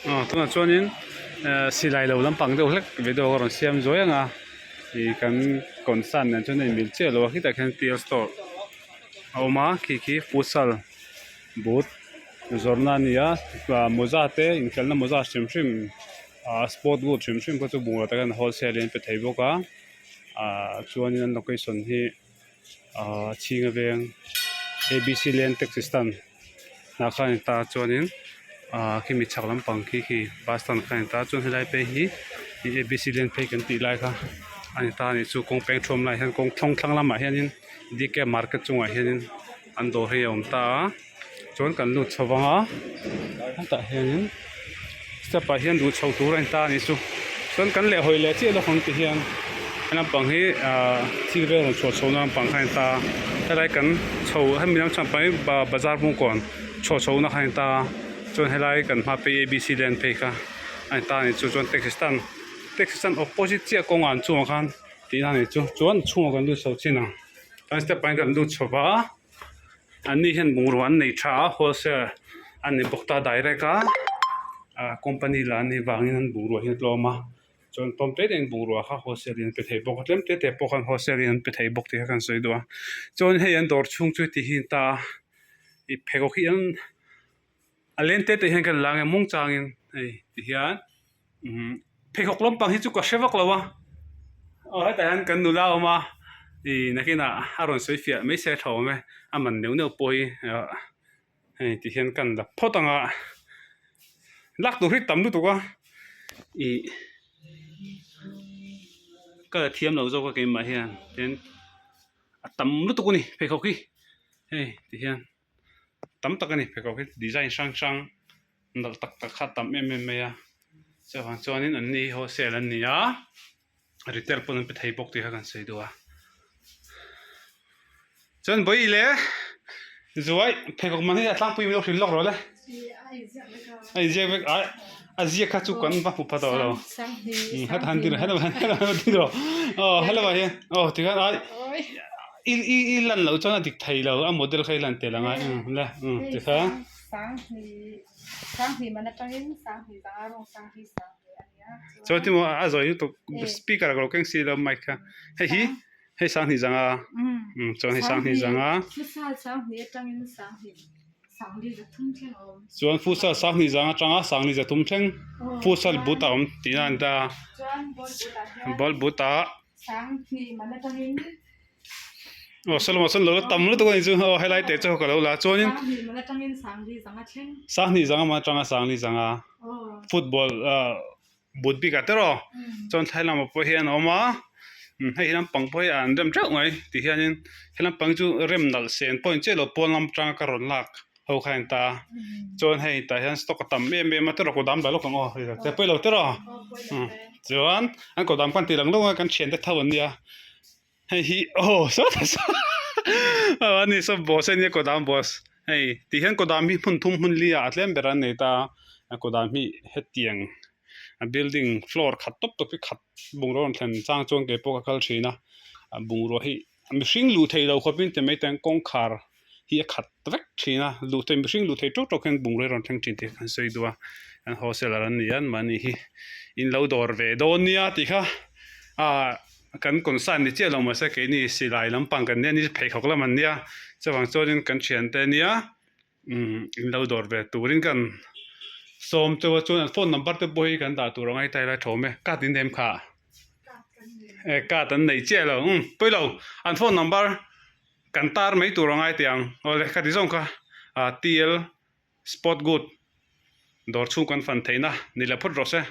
Aw tunah chuanin eh silai lo lampang deuh hlek video ka rawn siam zuai ang a ih kan concern nen chuan a inmil chiah lo a khitah khian T L store a awm a khi khi futsal boot zawrhna a ni a ah mawza te inkhelhna mawza hrim hrim ah sport boot hrim hrim kha chu bungraw tak hian wholesale in an pe thei bawk a ah chuanin an location hi ah chhinga veng A B C lane taxi stand hnah kha a ni ta chuanin ah khimi chhak lampang khi khi bus stand kha a ni ta chuan helai phei hi A B C lane phei kan tih lai kha a ni ta a nih chu kawng peng thuam lai hian kawng thlawng thlang lamah hianin D K market chungah hianin an dawr hi a awm ta a chuan kan lut chho vang a hetah hianin step ah hian duh chho tur a ni ta a nih chu chuan kan leh hawi leh chiah lawk ang ti hian he lampang hi ahh thil vel rawn chhuah chho na lampang kha a ni ta a helai kan chho hemi lam chhuah pang hi bazar bungkawn chhuah chho na kha a ni ta a chuan helai kan hma phei A B C lane phei kha a ni ta a nih chu chuan taxi stand taxi stand opposite chiah kawngah an chungah khan tihna a nih chu chuan chhungah kan lut chho chin ang chuan step ah hian kan lut chho va. An ni hian bungrua an nei tha a wholesale a ni bawk ta direct a ah company lah an nih vangin an bungrua hi a tlawm a chuan tlawm te te in bungrua kha wholesale in an pe thei bawk a tlem te te pawh khan wholesale in an pe thei bawk tih kha kan sawi duh a chuan hei an dawr chhung chu heti hi a ni ta a ih pheikhawk hi an a leng te te hian kan la ang e mawng changin hei ti hian umm pheikhawk lampang hi chu ka hre vak lo a aw hetah hian kan nula a awm a ih nakinah a rawn sawi fiah mai se a tha awm e a man neuh neuh pawh hi ah hei ti hian kan la phawt ang a lak tur hi tam lutuk a ih ka la thiam lo zawk a keimah hian tin a tam lutuk a ni pheikhawk hi hei ti hian. Tam tak a ni pheikhawk hi design hrang hrang nalh tak tak kha a tam em em mai a chuvang chuanin an ni hi wholesale an ni a retail pawn an pe thei bawk tih kha kan sawi duh a chuan vawi leh zuai pheikhawk man hi a tlangpui min lo hrilh lawk rawh le a inziak vek a a ziak kha chu kan va hmu pha tawh lo heta han ti rawh heta han ti rawh aw helama hian aw tikhan ai. I i i lan loh chuan a dik thei lo a model kha i lan tel angai umm le umm ti kha. Chuan ti maw a zawi lutuk speaker ka lo keng si lo mic kha hei hi hei sanghnih zanga umm chuan hei sanghnih zanga chuan futsal sanghnih zang atanga sangli zathum thleng futsal but a awm tihna a ni ta ball but ah. Aw Solomon sawn lo la tam lutuk a ni chu aw helai teh chu ka lo la chuanin Sanghnih zanga man atanga Sangli zanga football ah but bik ah te rawh chuan thlai lamah pawh hian a awm a hei hi lampang pawh hi an rem teuh mai ti hianin he lampang chu rem nalh sen pawh a ni chiah lo pawn lam atanga ka rawn lak. Ho kha en ta chuan hei tah hian stock a tam em em a tiraw kawdam dah lawk ang aw hei te pawi lo tiraw chuan an kawdam khan tih lang lawk a kan thian te tho an nia hei hi aw sawtah sawn aw ani saw boss a nia kawdam boss hei tih hian kawdam hi hmun thum hmun li ah a tlem ber an nei ta a kawdam hi hetiang a building floor khat tawp tawp hi khat bungraw rawn thlen chang chuan kei pawh ka kal thin a bungrua hi mihring luh theih loh khawpin ti mai te hian kawngkhar hi a khat vek thin a luh theih mihring luh theih tawk tawk hian bungrua hi a rawn thleng thin tih kan sawi duh a an wholesaler an ni a anmahni hi in lo dawr ve dawn nia tih kha ah kan concern ni chiah lo mahse keini silai lampang kan nia ni pheikhawk lam an nia chuvang chuanin kan thiante ania umm in lo dawr ve turin kan sawm chauh a chuan an phone number te pawh hi kan dah tur ang a heta helai tha awm e card in nem kha e card an nei chiah lo umm pawi lo an phone number kan tar mai tur ang a heti ang awle ka ti zawng kha ah T L sport good dawr chhung kan fan theihna ni leh phawt rawh se.